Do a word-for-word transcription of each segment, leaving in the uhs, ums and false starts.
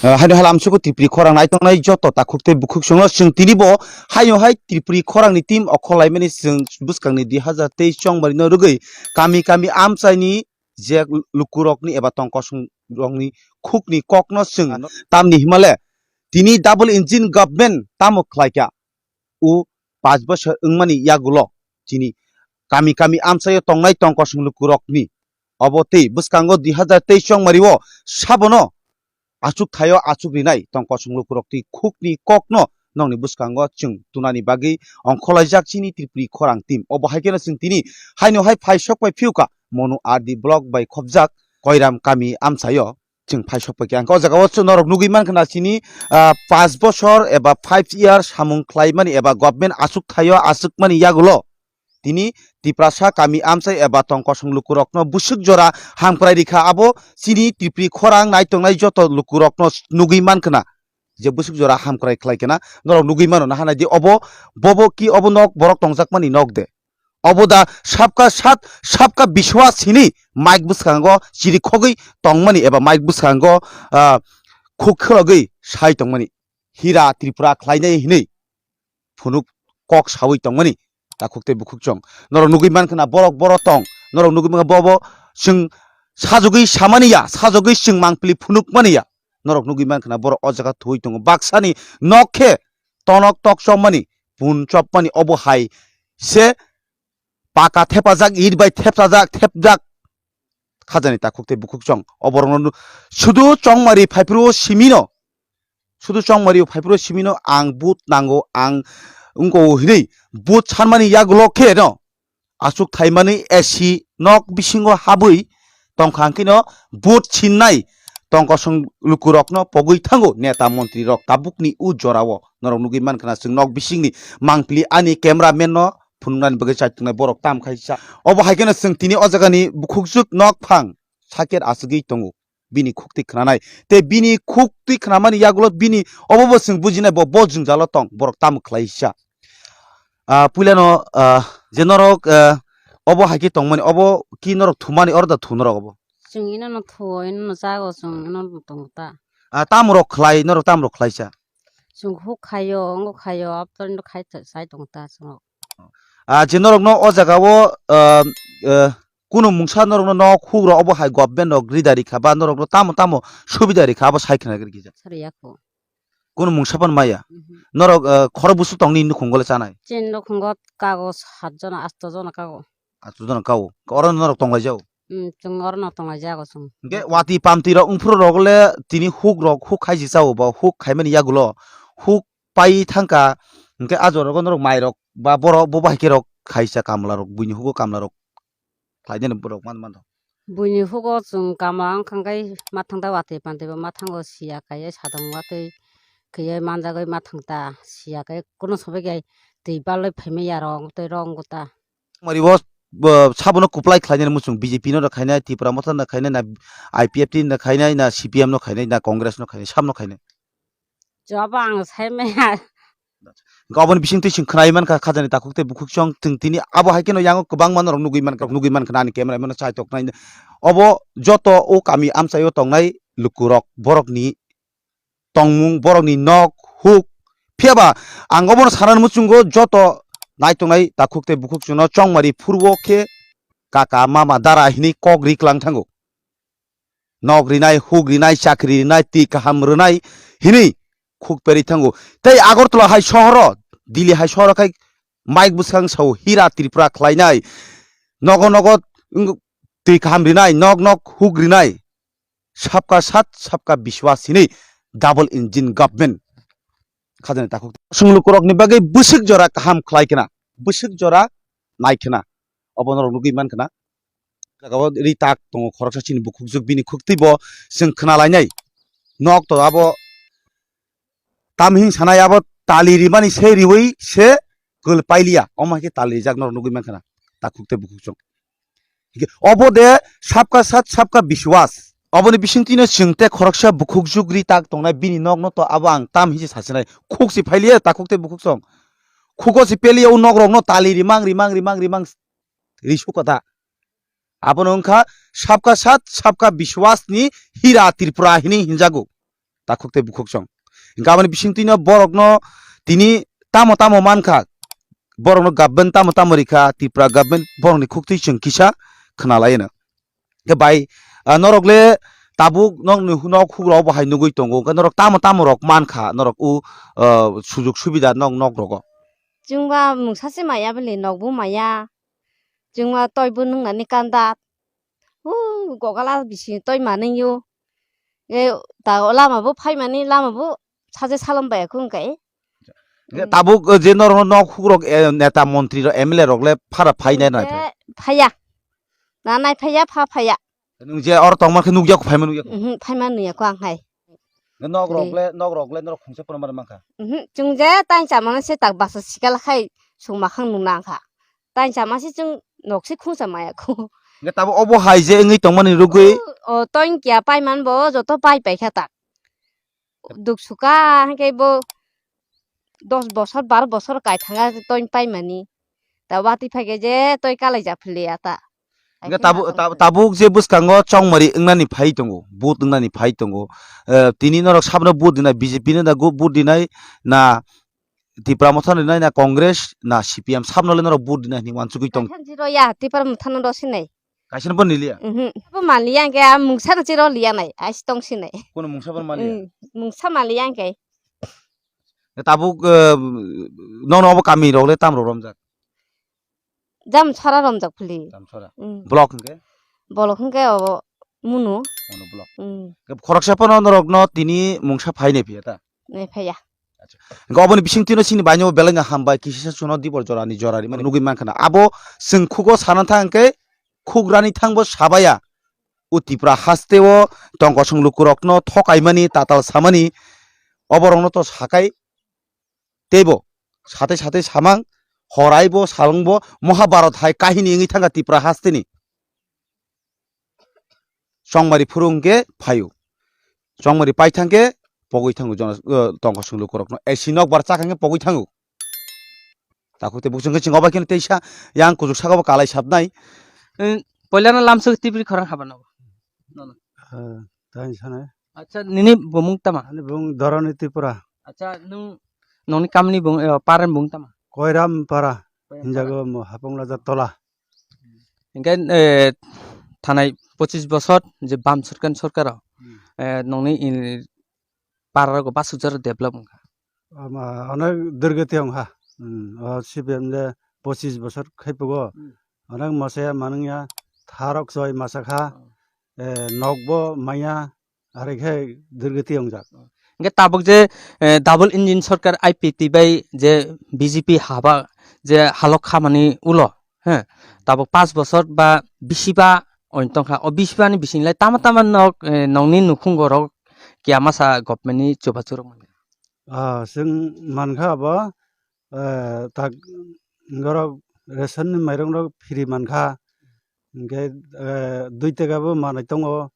Ah, haino hai lamsoko Tripuri khorang naitongnai joto takhuk tei bukhuk chwngno chwng tini bo haino hai Tripuri khorangni team okhorlaimani chwng bwskangni dui hazar teis chongmarino rwgwi kami kami amchaini je lukurokni eba tongkosongrokni khukni kokno chwng tamni himale tini double engine government tamo khlaikha o panch bosor wngmani yagulo chini kami kami amchaio tongnai tongkosong lukurokni obo tei bwskango dui hazar teis chongmario sabono achuk thaio achuk rinai tongkosong lukurokni khukni kokno nokni bwskango chwng tunani bagwi ongkhorlaijak chini Tripuri khorang team. Obo hai kheno chwng tini haino hai phai sok pai phiyokha Monu R D block bai khopjak Koiram kami amchaio chwng phai sok pai khe. Ang o jaga o chwng norok nugwi mankha na chini, ah, panch bosor eba five year samung khlaimani eba government achuk thaio achukmani yagulo tini Tiprasa kami amchai eba tongkosong lukurokno bwswk jora hamkrai rikha. Abo chini Tripuri khorang naitongnai joto lukurokno nugwi mankha na je bwswk jora hamkrai khlai khena norok nugwi mano na hanai di obo bobo ki obo nok borok tongjakmani nok de. Obo da sabka sat, sabka biswas hini mic bwskango chiri khogwi tongmani eba mic bwskango, ah, khuk khwlogwi sai tongmani. Hira Tripura khlainai hinwi phunuk kok sawi tongmani takhuk tei bukhuk chwng. Norok nugwi mankha na borok boro tong. Norok nugwi mankha bo bo chwng sajagwi samani ya, sajagwi chwng mangpili phunuk mani ya. Norok nugwi mankha na borok o jaga thuwi tongo. Baksani nok khe tonok tok chopmani, pun chopmani obo hai se paka thepajak, it bai thepjak, thepjak. Khajani takhuk tei bukhuk chwng. Oborokno nu-, sudu chongmari phaiphuru simino, sudu chongmari phaiphuru simino ang but nango, ang wngko hinwi but sanmani yagulo khe no. Achuk thaimani A C nok bisingo habwi tongkha hwnkhe no but sinnai tongkosong lukurokno pogwi thango neta montrirok tabukni u jorao. Norok nugwi mankha na chwng nok bisingni mangpili ani cameraman no phunuknani bagwi chaituknai borok tam khai sa. Obo hai kheno chwng tini o jagani bukhukjwk nok phang saker achugwi tongo. Bini khuktwi khwnanai. Tei bini khuktwi khwnamani yagulo bini obo bo chwng bujinai bo, bo jwngjalo tong, borok tamo khlai sa. Ah, puilano, ah, je norok, ah, obo hai khe tongmani, obo ki norok thumani oro da thu norok obo? Chwng ino no thuo, ino no chago chwng, ino no tongo ta. Ah, tamo rok khlai, norok tamo rok khlai sa? Chwng huk khaio, ongo khaio, aboni khai ta-, sai tongo ta chwng. Ah, je norokno o jaga o, ah, ah, kunu mungsa norokno nok huk rok obo hai government rok rida rikha ba norokno tamo tamo subida rikha abo sai khna rikha. Sari yakho. Kunu mungsa pan maya. Mhm. Norok, ah, khoro busu tongni nukhungo le chanai. Chin nukhungo kago sat jona, asto jona kago. Asto jona kago. Oro norok tonglai jao. Hmm, chwng oro no tonglai jago chwng. Hingke wati pamti rok wngphuru rok le tini huk rok huk khai si chao ba huk khai mani yagulo huk pai thangka hingke ah jora rok norok mai rok ba borok bo bai khe rok khaisa kamla rok buini hugo kamla rok khlai nani borok man man rok. Buini hugo chwng kamla wngkha hingke ma thang da wati pamti bo ma thango siya kaiye sadong watwi kaiye manjagoi ma thang ta siya kaiye kuno sobai khe twi baloi phaimai ya rok tei rok wngkha ta. Mari bo, bo, sabono kuplai khlainani muchung B J P no khainai, Tipra Motha no khainai, na I P F T no khainai, na C P M no khainai, na Congress no khainai, sam no khainai. Job ang sai maya. Gabon bising twi sing khnai man kha khajani takhuk tei bukhuk chwng tong tini abo hai kheno yango kwbangma norok nugui man kha, nugui man kha ani camera mano chai tok nai. Obo joto o kami amchai o tongnai lukurok borokni tongmung, borokni nok, huk. Phiya ba ang obono sanani muchungo joto naitongnai takhuk tei bukhuk chwngno chongmari phuru o khe kaka, mama, dara hinui kok ri klang thango. Nok rinai, huk rinai, chakri rinai, twi kaham rinai hinui khuk perwi thango. Tei Agartala hai sohoro, Delhi hai sohoro khai mic bwskang sao hira Tripura khlainai. Nogo nogo wng-, twi kaham rinai, nok nok huk rinai. Sabka sat, sabka biswas hinui double engine government khajani takhuk. Songlukurokni bagwi bwswk jora kaham khlai khna, bwswk jora nai khna, obo norok nugui man khna. Jaga o ri tak tongo khoroksa chini bukhukjwk bini khuktwi bo chwng khna lainai. Nok to abo tam hing sanai abo tali rimani se riwi se kwl pailiya. Omo hai khe tali rijak norok nugui man khna takhuk tei bukhuk chwng. Hingke obo de sabka sat sabka biswas. Oboni bisingtwino chwng te khoroksa bukhuk jugri tak tongnai bini nokno to abo ang tam hinse sasinai. Khuk si phailiya takhuk tei bukhuk chwng. Khugo si peliya o nok rokno tali rimang, rimang, rimang, rimang ri sukha ta. Abono wngkha sabka sat sabka biswas ni hira Tripura hinui hinjago. takhuk tei bukhuk chwng. Hingkhe aboni bisingtwino borokno tini tamo tamo mankha, borokno government tamo tamo rikha, Tripura government borokni khuktwi chwng kisa khwnalaino. Khe bai, ah, norok le tabuk nok ni nok hugrok bo hai nugui tongo, hwnkhe norok tamo tamo rok mankha, norok u, ah, sujug subida nok nok rogo. Chwngba mungsa se maya bele, nokbo maya. Chwngba toibo nungnani kanda. Hu, gogala bisi toi manwi o. E, ta lama bo phaimani, lama bo saje salom bai khung kai. Hwnkhe tabuk, eh, je norok nok hugrok, eh, neta montri rok, M L A rok le phara phai nai nai phai? Phaiya. Na nai phaiya, pha phaiya. Nwng je oro tongma khe nukya kho, phaima nukya kho? Mhm, phaima nukya kho ang hai. Nok rok le, nok rok le norok khungsa phano mari mankha? Mhm, chwng je tang chamano se tak basa sikal khai sungma khang nung nang kha. Tang chama se chwng nok se khungsa maya kho. Hwnkhe tabuk obo hai je wngwi tongmani rugwi? O, o toin kiya paiman bo joto pai pai kha tak. Duk suka hwnkhe bo dos bosor, baro bosor kai thanga toin paimani. Ta watwi phai khe je toi kalai jak philiya ta. Hwnkhe tabuk, tab-, tabuk je bwskango chongmari wngnani phai tongo, vote wngnani phai tongo. Eh, tini norok sabno vote dinai, B J P no da gu-, vote dinai na Tipra Motha no dinai na Congress na C P M sabno le norok vote dinai hinwi wansugwi tong. Kaisa jiro ya, Tipra Motha no do sinai. Kaisa no bo niliya? Mhm. Bo maliya hwnkhe a mungsa no chiro liya nai, ais tong sinai. Kono mungsa bo maliya? Mm, mungsa maliya hwnkhe. Tabuk, eh, nono obo kami rok le tam rok romjak? Jamsora romjak phili. Jamsora. Mm. Block hwnkhe? Block hwnkhe obo Munu. Munu block. Mm. Khoroksa phano norok no tini mungsa phai nai phiya ta? Nai phaiya. Acha. Hwnkhe oboni bisingtwi no chini baino belai no hambai, kisa se chuno dibor jorani jorari mani nugwi mankha na. Abo chwng khugo sana thang hwnkhe khugrani thangbo sabaya. O Tripura haste o tongkosong lukurokno thokaimani, tatal samani, oborokno to sakai teibo satai satai samang, horaibo salongbo Mahabharat hai kahini wngwi thangkha Tripura hasteni. Chongmari phuru hwnkhe phaio. Chongmari paithangkhe pogwi thango jono, o, tongkosong lukurokno. A C nokbar chakha hwnkhe pogwi thango. Takhuk tei buchung khe chwng obo kheno teisa yang kuchuk saka bo kalai sabnai. Em, poilano lamsok tibri khorang haba nogo. Nono. Eh, tani sanai. Acha, nini bumung tama? Ani bumung Doroni Tripura. Acha, nung noni kamni bung, eh, paran bung tama? Koiram para. Koiram para. Hinjago mo hapung laja tola. Hingke, eh, thanai pochis bosor je bam sorkar, sorkar o, hmm, eh, nongni, eh, para rogo basukjak develop wngkha. Ama onek durgoti wngkha. Hmm, o C P M le pochis bosor khaipugo. Hmm. Onek mosaya manungya tharok choi masa kha. Hmm. Eh, nokbo maya, are khe durgoti wngjak. Hingke tabuk je, eh, double engine sorkar I P T bai je B J P haba je halok khamani ulo, he, tabuk panch bosor ba bisiba oin tongkha, o bisiba ni bising lai tama tama nok, eh, nokni nukhung gorok kiya masa government ni chubachu rok manya. Ah, chwng mankha abo, eh, tak gorok ration ni mairung rok free mankha. Hingke, eh, dui taka bo manai tongo.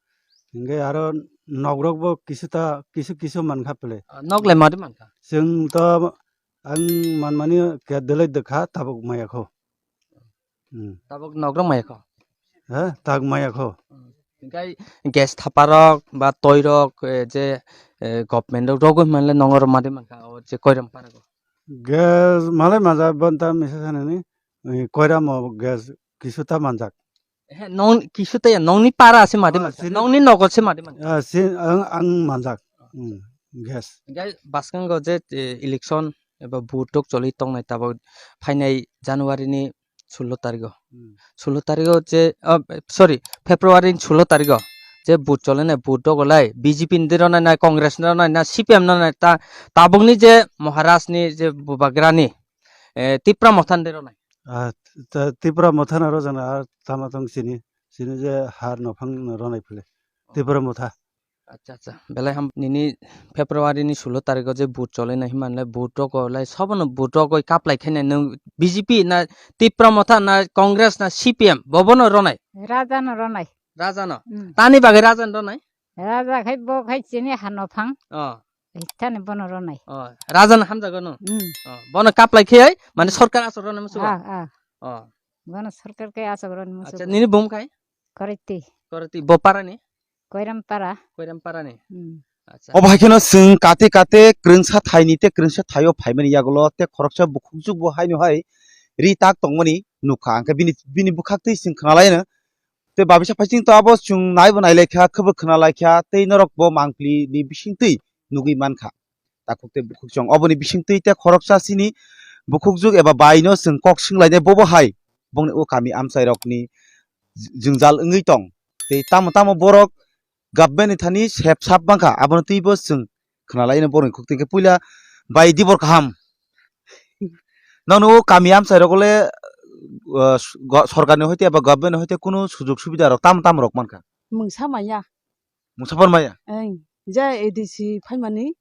Hingke aro nok rok bo kisu ta, kisu kisu mankha pele. Ah, nok le mari mankha? Chwng to ang manmani ke delai dekha tabuk maya kho. Hmm. Tabuk nok rok maya kho? He, tak maya kho. Hmm. Hingke gas thapa rok ba toi rok, eh, je, eh, government rok rogoi manle nongor mari mankha o je koiram para go. Gas malai maja bonta misa sanani, eh, koiram o gas kisu ta manjak. He, nong kisu ta ya, nongni para se madi Ah, manjak. Sini- Nongni nogo se madi manjak. Ah, si, ang, ang manjak. Hmm, gas. Hingke baskango je, eh, election eba vote rok choli tongnai tabuk phainai January ni sullo tarigo. Hmm. Sullo tarigo je, ah, sorry, February ni sullo tarigo. Je vote chole nai, vote rogo lai B J P ni ronai na, Congress ni ronai na, C P M ni ronai ta, tabuk ni je Maharaj ni je bubagra ni, eh, Tipra Motha ni ronai. Ah, ta-, Tipra Motha na rojana ar tama tong sini, sini je har no phang no ronai phele. Oh. Tipra Motha. Acha, acha. Belai ham nini February ni sullo tarigo je vote cholai nai himanle vote rogo lai sobono vote rogoi kaplai khainai nwng B J P na Tipra Motha na Congress na C P M bobono ronai? Raja no ronai. Raja no? Hmm. Tani bagwi Raja no ronai? Raja khai bo khai chini hano phang. Oh. Thani bono ronai. Oh. Raja no hamjago no? Hmm. Oh. Bono kaplai khayai mane sorkar asok ronai musugo? Ah, ah. Oh. Bono sorkar kai asok ronai musugo. Acha, nini bum khai? Koriti. Koriti. Bo para ni? Koiram para. Koiram para ni? Hmm. Obo hai kheno chwng kate kate kwrwngsa thaini tei kwrwngsa thaio phaimani yagulo tei khoroksa bukhukjwk bo haino hai ri tak tongmani nukha. Hwnkhe bini, bini bwkhaktwi chwng khnalaino. Tei babisa phaiching to abo chwng naibo nailaikha, khwbo khnalaikha, tei norok bo mangpili ni bisingtwi nugwi mankha. Takhuk tei bukhuk chwng oboni bisingtwi tei khoroksa chini bukhukjwk eba baino chwng kok swnglainai, bobo hai bongni o kami amchairokni jwngjal wngwi tong. Tei tamo tamo borok government ni thani sep sap mankha, abono twibo chwng khnalaino borokni khuk twi khe puila bai dibor kaham. Nono o kami amchairok le, uh, go-, sorkar ni hoite eba government ni hoite kunu sujog subida rok tamo tamo rok mankha? Mungsa maya. Mungsa por maya? Eng, je A D C phaimani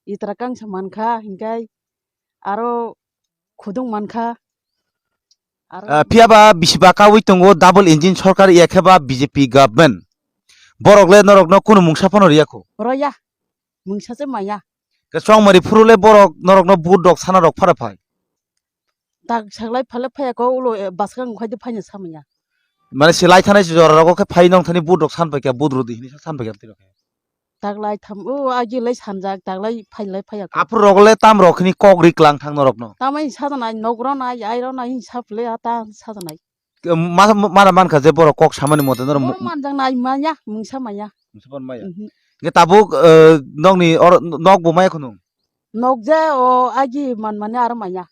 itra kangsa mankha, hinkai aro khudung mankha. Aro Ah, phiya ba bisi ba kaui tongo double engine sorkar ya khe ba B J P government. Borok le norok no kunu mungsa phano riya kho. Roya. Mungsa se maya. Ke chongmari phuru le borok norok no vote rok sana rok phara phai. Tak saklai phalai phaya ko ulo, eh, baskang khai de phaina samaya. Mane se lai thanai jora rogo khe phai nong thani vote rok san pai kya, vote rodi hini san pai kya tiro. Taglai tham o agi lai sanjak, taglai phailai phaya kho. Aphuru rok le tam rok hini kok ri klang thang norok no. Tamai sajanai, nok ronai, ai ronai, hin saple ata sajanai. Ke ma-, ma-, mana mankha je borok kok samani mote norok Bor mu-, manjak nai maya, mungsa maya. Mungsa maya. Mhm. Nge tabuk, eh, nokni or nok bo maya khunu? Nok je o agi man mani aro maya.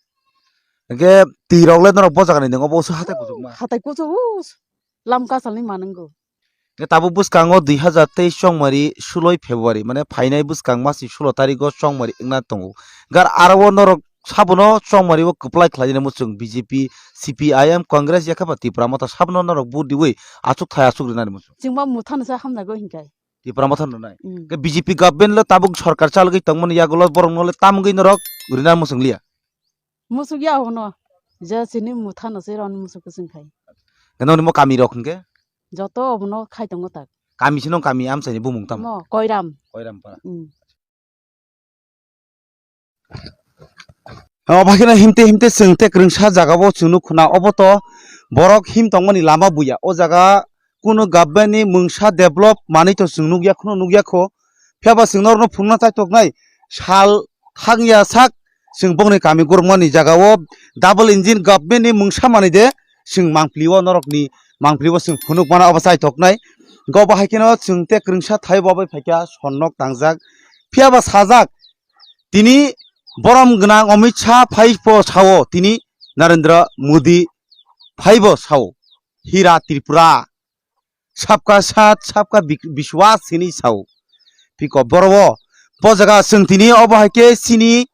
Nge twi rok le norok bojak ni nongo bo se hatai kuchuk ma. Hatai kuchuk us. Lam kasalni manango. Nge tabuk bwskango dui hazar teis chongmari suloi February, mane phainai bwskang masni sulo tarigo chongmari wngna tongo. Gar aro o norok sabono chongmari o kwplai khlai nani muchung B J P, C P I M, Congress yakhe ba Tipra Motha sabono norok vote riwi achuk thai achuk rinani muchung. Chwngma Motha no sa hamjago hinkai. Tipra Motha no nai. Mm. Ke B J P government lo tabuk sorkar chalgwi tongmani yagulo borok no le tamgwi norok rinani muchung liya. Musuk ya hono. Je chini Motha no se ron musuk kwchwng khai. Ke noni mo kami rok hwnkhe? Joto obono khai tongo tak. Kami sino kami amchaini bumung tamo? Mo Koiram. Koiram para. Mm. O bakheno himte himte chwng te kwrwngsa jaga o chwng nuk khuna obo to borok him tongmani lama buya. O jaga kunu government ni mungsa develop manwi to chwng nukya khunu nukya kho. Phiya ba chwng norokno phunukna chaitoknai sal khakya sak chwng bongni kami gormani jaga o double engine government ni mungsa manwi de chwng mangpili o norokni mangpili o chwng phunuk mana obo chaitoknai. Go bo hai kheno chwng te kwrwngsa thai bo bai phaikha sonnok tangjak. Phiya ba sajak tini borom gwnang Amit Shah phai bo sao tini Narendra Modi phai bo sao Hira Tripura. Sabka saath, sabka bi-, biswas hinwi sao. Piko boro o, bo jaga chwng tini obo hai khe chini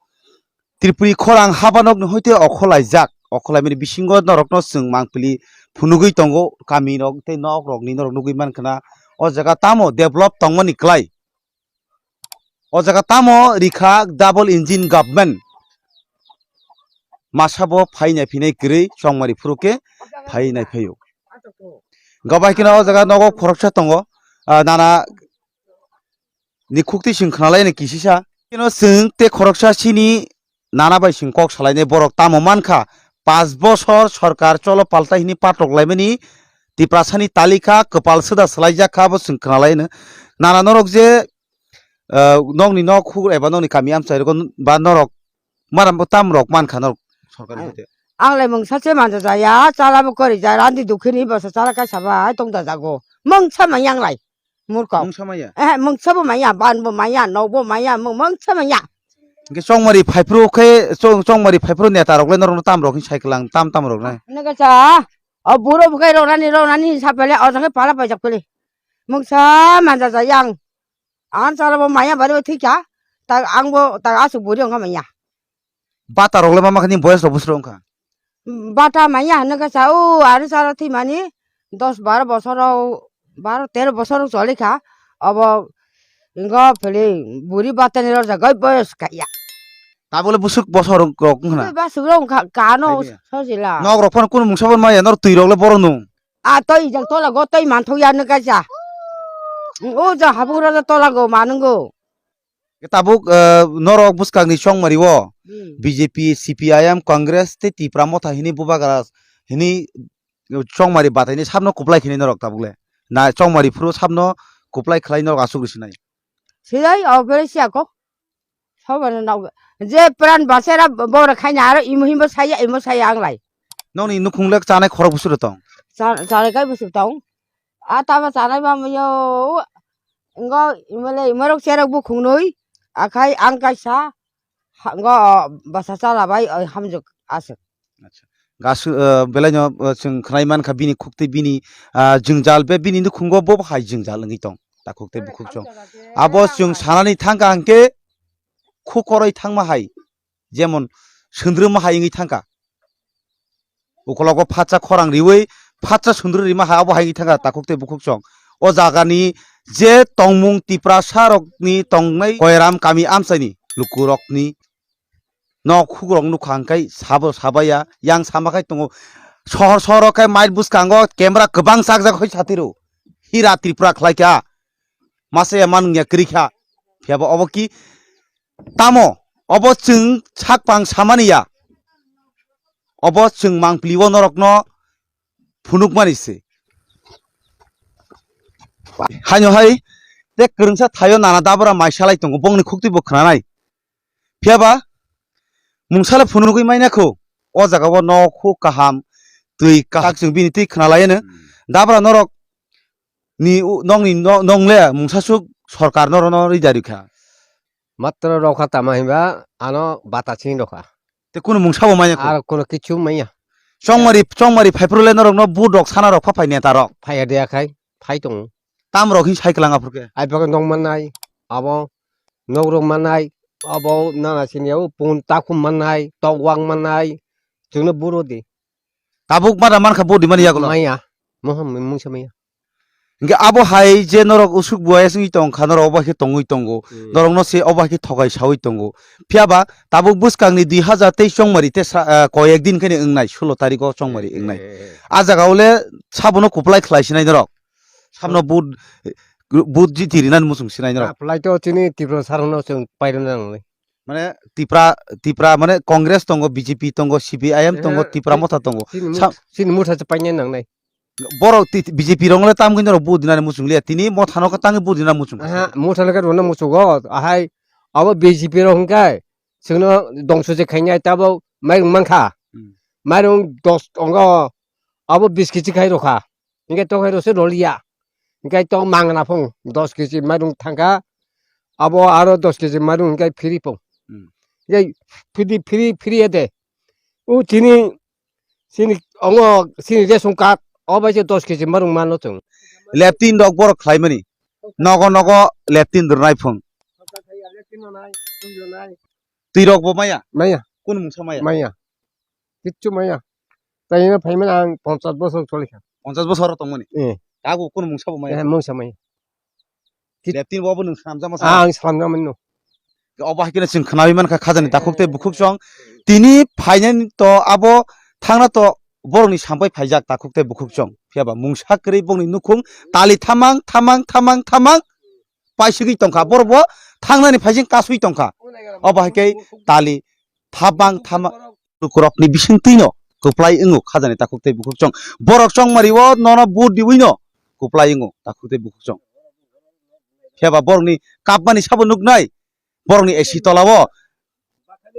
Tripuri khorang habanokni hoite okholaijak. Okholaimani bisingo norokno chwng mangpili phunugwi tongo, kamirok tei nokrokni norok nugwi mankha na. O jaga tamo develop tongmani klai. O jaga tamo rikha double engine government. Masa bo phai nai phinai kwrwi chongmari phuru khe phai nai phaio. Go bai kheno o jaga nogo khoroksa tongo, ah, nana ni khukti chwng khnalaini kisisa. Kheno chwng tei khoroksa chini nana bai chwng kok salainai borok tamo mankha, panch bosor sorkar cholo paltai hini patok laimani Tiprasani talika kwpal swda swlaijak kha bo chwng khnalaino. Nana norok je, ah, nokni nok hugur eba nokni kami amchai rogo ba norok maram bo tam rok mankha norok sorkar hoite. Ang lai mungsa se manja jaya, chala bo kori ja, randi dukhini bwsa chala kaisa bai tong da jago. Mungsa ma yang lai. Murkok. Mungsa maya? Eh, mungsa bo maya, ban bo maya, nok bo maya, mung-, mungsa maya. Hingke chongmari phaiphru khe, chong-, chongmari phaiphru neta rok le norok tam rok hin cycle ang tam tam rok nai. Nega cha, o buro bo khe rok nani, rok nani hin sa pele, o jang khe pala paijak pele. Mungsa manja ja yang. Ang chala bo maya bari bo thik cha. Ta ang bo, ta asuk buri ongkha maya. Bata rok le mama khani boyes rok bwswk wngkha? Bata manya hwnwi khe sa o, ani salo thwimani dos baro bosor rok, baro tero bosor rok choli kha. Obo wngkha phili buri batani rojak oi boyes kaiya. Tabole bwswk bosor rok wngkha na? Bwswk rok wngkha kano. Sojila. Nok rok phano kunu mungsa bo maya, nor twi rok le boro nung. A twi jang tola go twi manthok ya nung kaisa. O jang habung rok tola go manungo. Tabuk, eh, norok bwskangni chongmari o Hmm. B J P, C P I M, Congress tei Tipra Motha hini bubagra hini chongmari bataini sabno kuplai khini norok tabuk le. Na chongmari phuru sabno kuplai khlai norok aswk rwsinai. Siyai o bere siya ko. Sobo no nok. Je pran basera bore khaina aro imo himbo saya, imo saya anglai. Nokni nukhung lek chanai khorok busu tong. Chanai kai busu tong. A tama chanai ba mo yo. Ngo imole imorok serok bukhung noi. Akhai ang kaisa. Ha, ngo basa chala bai, oi, hamjwk aswk. Acha. Gasu, eh, belaino, eh, chwng khwnai mankha bini khukti bini, ah, jwngjal be bini nukhungo bo hai jwngjal wngwi tong. Takhuk tei bukhuk chwng. Abo chwng sanani thangkha hwnkhe khuk koroi thangma hai. Jemon sundruma hai wngwi thangkha. Ukologo phatsa khorang riwi phatsa sundru rima hai abo hai wngwi thangkha takhuk tei bukhuk chwng. O jagani je tongmung Tiprasa rokni tongnai Koiram kami amchaini lukurokni nok hukrok nukha hwnkhe sabo sabaya yang sama khai tongo. Sohor sohor khe mait bwskango camera kwbang chakjak hoi satiro. Hira Tripura khlaikha. Masa ya man wngya kwrwikha. Phiya ba obo ki tamo? Obo chwng sak pang samani ya. Obo chwng mangpili o norokno phunukmani se. Haino hai te kwrwngsa thaio nana dabra mai salai tongo, bongni khukti bo khwnanai. Phiya ba mungsa le phunugwi maina kho, o jaga o nok huk kaham, twi kaham, chwng bini twi khwnalai no. Hmm. Dabra norok ni u-, nokni no-, nong le mungsa suk sorkar norok no rida rikha. Matro rokha tama hinba ano bata chini rokha. Te kunu mungsa bo manya kho. Ar kono kichu manya. Chongmari, chongmari phaiphru le norok no vote rok sana rok pha phai neta rok. Phai ya de akhai, phai tongo. Tam rok hin cycle ang aphur khe. Ai bago nong manai, abo nok rok manai, abo nana sini abo pun takhum manai, tokwang manai, chwngno buro di. Tabuk mana mankha body mani yagulo. Maya. Moham mungsa maya. Hingke abo hai je norok usuk buai aswngwi tongkha, norok obo khe tongwi tongo. Hmm. Norokno se obo khe thokai sawi tongo. Phiya ba tabuk bwskangni dui hazar teis chongmari te sa, ah, koyek din kheno wngnai, sulo tarikh o chongmari wngnai. Eh, eh, eh. A jaga o le sabono kuplai khlai sinai norok. Samno vote, vote jiti rinani muchung sinai norok. Kuplai to chini Tripura sarokno chwng pairwna nangnai. Mane Tipra, Tipra mane Congress tongo, B J P tongo, C P I M tongo, eh, Tipra Motha tongo. Chini sa- mut-, chini motha se paina nangnai. Borok ti-, B J P rok le tam khe norok vote dinani muchung liya. Tini Motha no khe tangwi vote dinani muchung kha. Aha, Motha no khe rwna muchungo. Ahai, abo B J P rok hwnkhe chwngno dongso se khainai, tabo mairung mankha. Hmm. Mairung dos tongo, abo bis kg khai rokha. Hingke tokhe rose roliya. Hingke to mangna phung dos kg mairung thangkha. Abo aro dos kg mairung hingke phiri phung. Hmm. Hingke phiri, phiri, phiri ede. U chini, chini, ongo, chini ration card, o bai se dos kg mairung mano chwng. Leptin rok borok khlaimani. Nogo, nogo leptin rwnai phung. Twi rok bo maya? Maya. Kunu mungsa maya? Maya. Kichu maya. Taino phaimani ang ponchas bosor cholikha. Ponchas bosor tongmani? Eh. Tago kunu mungsa bo maya? Eh, mungsa maya. Leptin bo bo nwng slamjama sa? Ah, ang slamjama no. Obo hai khe chwng khnawi mankha khajani takhuk tei bukhuk chwng. Tini phainani to abo thangna to borokni sampai phaijak takhuk tei bukhuk chwng. Phiya ba mungsa kwrwi bongni nukhung tali thamang, thamang, thamang, thamang. Paisugwi tongkha, borok bo thangnani phaising kasui tongkha. Obo hai khe tali thabang thama lukurokni bisingtwino kwplai wngo khajani takhuk tei bukhuk chwng. Borok chongmari o nono vote diwino kwplai wngo takhuk tei bukhuk chwng. Phiya ba borokni kapmani sabo nuknai, borokni A C tola o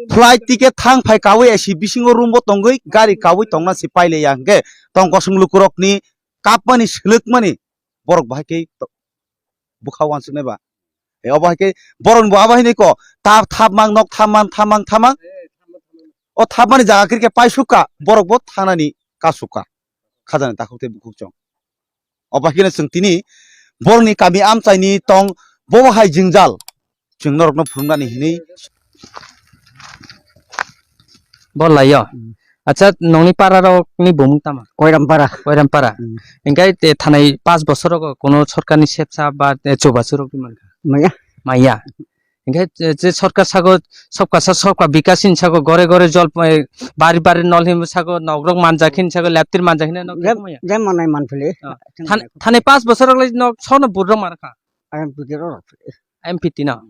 flight ticket thang phai kawi A C bisingo room bo tongwi gari kawi tongna se paile ya hwnkhe tong kosong lukurokni kapmani swlwkmani borok bahai khe to-, bwkha uansuknai ba. E, obo hai khe borok bo abo hai ko ta thap mang nok thap mang thap mang thap mang. O thapmani jaga khe khe paisuk kha, borok bo thangnani kasuk kha. Khajani takhuk tei bukhuk chwng. Obo hai kheno chwng tini borokni kami amchaini tong bobo hai jwngjal chwng norokno phunuknani hinwi. Bo laio. Hmm. Acha, nongni para rok ni bumung tama? Koiram para. Koiram para. Hmm. Engkai te thanai pas bosor rok kono sorkar ni sepsa ba, eh, chubachu rok di mankha? Maya. Maya. Engkai je, je sorkar sago, sabka sa, sabka bikas hin sago, gore gore jol, eh, bari bari nol hin sago, nok rok manjak hin sago, leptir manjak hin nok Jai, maya. Jai manai manphile. Ah. Thanai pas bosor rok lai nok sono burok mankha? M P T rok. M P T no.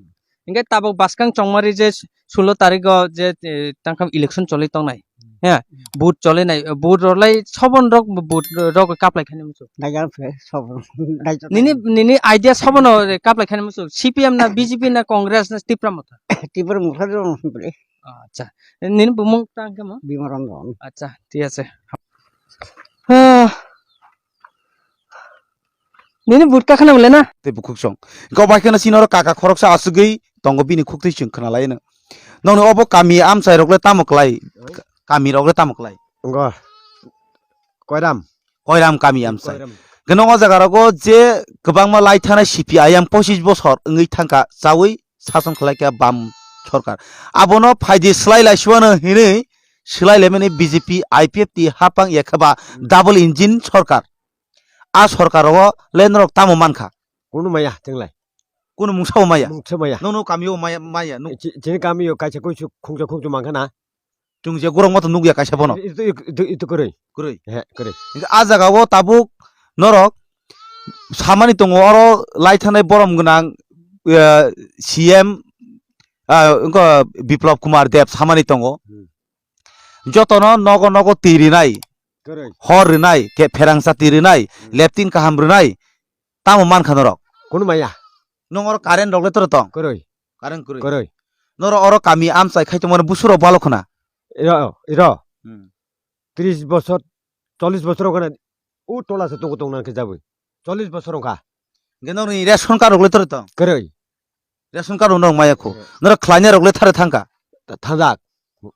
Hingke tabok bwskang chongmari je sulo tarikh o je, eh, tangkham election choli tongnai. He, vote chole nai, vote rok lai sobon rok vote rok kaplai khani musu. Naijak phe sobon. Naijak. Nini, nini idea sobon rok kaplai khani musu. C P M na, B J P na, Congress na, Tipra Motha? Tipra Motha rok bole. Acha. Nini bumung tang kamo? Bimaran ron. Acha, thik ase. Ah. Nini vote kakhana bole na? Tei bukhuk song. Go bai kheno sinoro kaka khoroksa asugwi tongo bini khuktwi chwng khna lai no. Nongni obo kami amchai rok le tamo klai? Kami rok le tamo klai? Ngo. Koiram. Koiram kami amchai. Koiram. Gwnang o jaga rogo je kwbangma lai thanai C P I M pochis bosor wngwi thangkha chawi sason khlaikha bam sorkar. Abono phaidi swlai laiswano hinwi swlai laimani B J P, I P F T hapang yakhaba double engine sorkar. A sorkar o le norok tamo mankha? Kunu maya thinglai. Kunu mungsa bo maya? Mungsa maya. Nono kami o maya, maya, nuk- Chi-, chini kami o kaisa kuisu khungsa khungsa mankha na? Chwng je gorok moto nukya kaisa bono. Itu, itu, itu, itu kwrwi. Kwrwi. He, kwrwi. Hingke a jaga o tabuk norok samani tongo oro lai thanai borom gwnang, eh, C M, ah, wngkha Biplab Kumar Deb samani tongo. Hmm. Jotono nogo nogo twi rinai, kwrwi, hor rinai, ke pherang chati rinai, hmm, leptin kaham rinai, tamo mankha norok? Kunu maya. Nong oro current rok le toro tong? Kwrwi. Current kwrwi. Kwrwi. Norok oro kami amchai khai tongmani busurok balo khna? Iro, iro. Hmm. Tris bosor, chollis bosor wngkha na, o tola se tongo tongna khe jabwi. Chollis bosor wngkha. Hingke norokni ration card rok le toro tong? Kwrwi. Ration card rok norok maya kho. Kwrwi. Norok khlainai rok le tharo thangkha? Thangjak.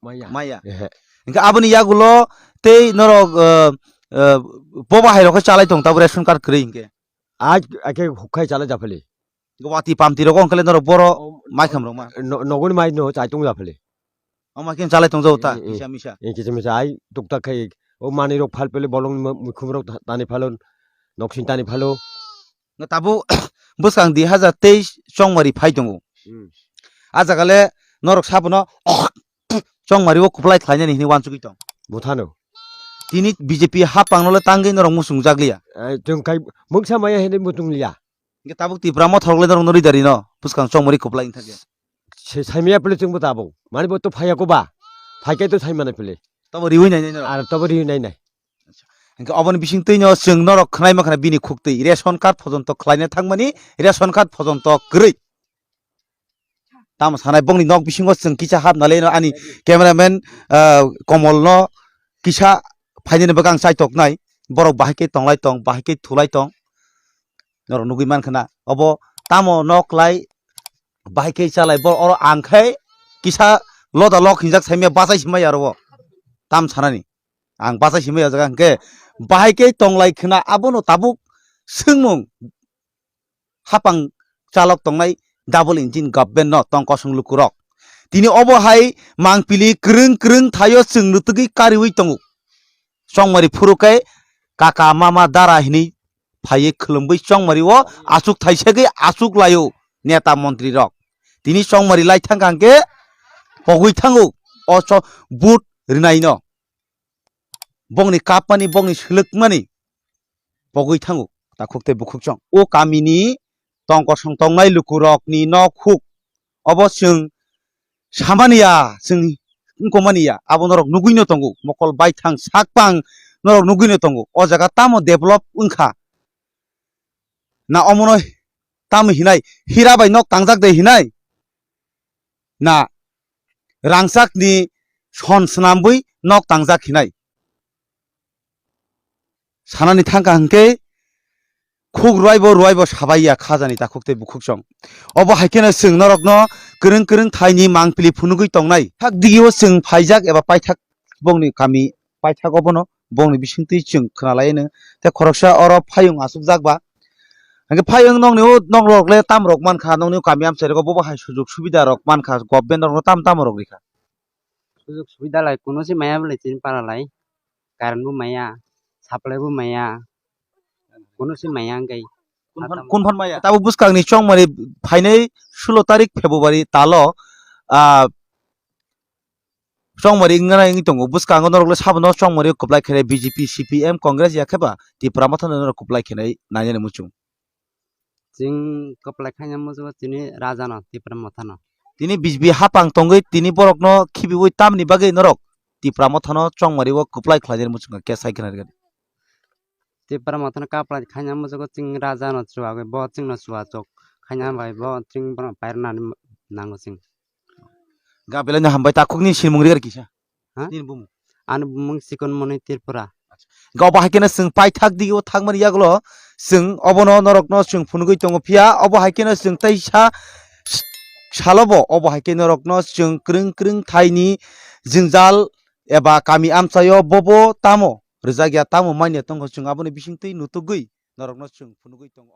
Maya. Maya. Ehe. Hingke aboni yagulo tei norok, eh, eh, boba hai rok khe chalai tong tabo ration card kwrwi hingke? Ai, ai khe hukhai chalai japhali. Wati pamti rok ongkha le norok boro. O, mai kham rok ma. No-, nogoni mai no chai tong japhali. Oma khe chalai tong jago ta, mm, mm, kisa misa. Eh, kisa misa ai tuktak khai o manwi rok phal pele bolong mo-, mukhum rok ta-, tani phalo, noksin tani phalo. Nga tabuk bwskang dui hazar teis chongmari phai tongo. Hmm. A jaga le norok sabono chongmari o kwplai khlainani hinwi wansugwi tong. Buthano. Tini B J P hapang no le tangwi norok muchung jakliya. Eh, chwng khai mungsa maya hinwi muchung liya. Hingke tabuk Tipra Motha rok le norok no ridari no bwskang chongmari kwplai wngthakya. Se saimaya pele chwngbo tabuk. Mani bo to phaiya ko ba? Phaikai to saimana pele. Tobo riwi nai nai norok? Ar tobo riwi nai nai. Acha. Hingke oboni bising twi no chwng norok khwnai mankha bini khuktwi ration card phojonto khlaina thangmani ration card phojonto kwrwi. Tamo sanai bongni nok bisingo chwng kisa hapna le no ani cameraman, ah, Komol no kisa phainani bwkang chaitoknai borok bahai khe tonglai tong, bahai khe thulai tong. Norok nugwi mankha na obo tamo nok lai bahai khe chalai bo oro ang khai kisa loda lok hinjak saimya bachai simai aro bo tam sanani ang bachai simai o jaga hwnkhe bahai khe tonglai khna abono tabuk swngmung hapang chalok tongnai double engine government no tong kosong lukurok. Tini obo hai mangpili kwrwng kwrwng thaio chwng nutugwi kariwi tongo. Chongmari phuru khe kaka mama dara hinwi phaiwi khwlwngwi chongmari o achuk thaisagwi achuk laio neta montri rok. Tini chongmari lai thangkha hwnkhe pogwi thango o cho-, vote rwnaino. Bongni kapmani, bongni swlwkmani pogwi thango takhuk tei bukhuk chwng. O kamini tong kosong tongnai lukurokni nok huk. Obo chwng samaniya, chwng wngkokmaniya, abo norok nugwino tongo. Mokol baithang sakpang norok nugwino tongo. O jaga tamo develop wngkha? Na omono tamo hinai hira bai nok tangjak de hinai? Na rangchakni son swnambwi nok tangjak hinai? Sanani thangkha hwnkhe khuk rwaibo rwaibo sabaiya khajani takhuk tei bukhuk chwng. Obo hai kheno chwng norokno kwrwng kwrwng thaini mangpili phunugwi tongnai. Thak digio chwng phaijak eba paithak bongni kami paithak obono bongni bisingtwi chwng khwnalaino. Tei khoroksa oro phayung achukjak ba. Hwnkhe phayung nokni o nokrok le tamrok mankha, nokni o kami amchairok o bobo hai sujok subida rok mankha, government rokno tam tamo rok rikha? Sujok subida lai kuno se maya bwle chini para lai. Current bo maya, supply bo maya, kuno se maya hwnkhe. Kun phan, kun phan maya? Tabuk bwskangni chongmani phainai sulo tarik February talo, ah, chongmari wngna wngwi tongo. Bwskango norok le sabono chongmari kwplai khenai B J P, C P M, Congress ya khe ba Tipra Mothano norok kwplai khenai nainani muchung. Chwng kwplai khaina muchungo chini raja no, Tipra Mothano. Tini B J P hapang tongwi tini borokno khibiwi tamni bagwi norok Tipra Mothano chongmari o kwplai khlainani muchungo khe sai khna rwgani. Tipra Mothano kwplai khaina muchungo chwng raja no chuwagwi bo chwngno chuwachok khaina bai bo chwng bono pairwnani nango chwng. Ga belai no hambai, takhukni simung rwgani kisa. Ha? Nini bumung? Ani bumung Chikon Moni Tripura. Ga obo hai kheno chwng paithak dige o thangmani yagulo chwng obono norokno chwng phunugwi tongo, phiya obo hai kheno chwng teisa salobo obo hai khe norokno chwng kwrwng kwrwng thaini jwngjal eba kami amchaio bobo tamo rwjakya, tamo manya tongkha, chwng aboni bisingtwi nutugwi norokno chwng phunugwi tongo.